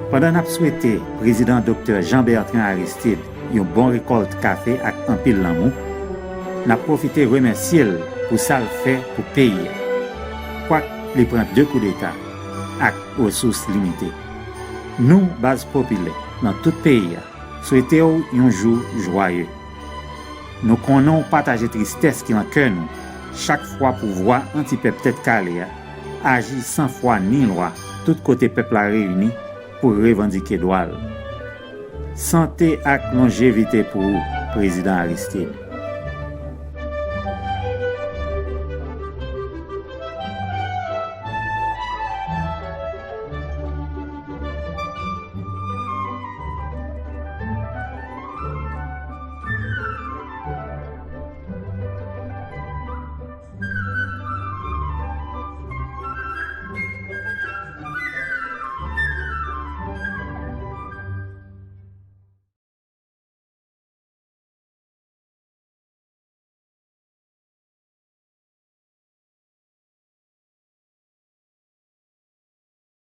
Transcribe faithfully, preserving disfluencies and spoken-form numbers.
Pandan n ap swete Prezidan Doktè Jean Bertrand Aristide yon bon rekòlt kafe ak anpil lanmou, n ap pwofite remèsye l pou sa l fè pou peyi a. Kwak li pran de koudeta ak resous limite. Nou, baz popilè nan tout peyi a, swete w yon jou jwaye. Nou konnen w pataje tristès ki nan kè nou chak fwa pouvwa antipèp tèt kale a aji san fwa ni lwa tout kote pèp la reyini pou revandike dwa l. Sante ak lonjevite pou ou, Prezidan Aristide.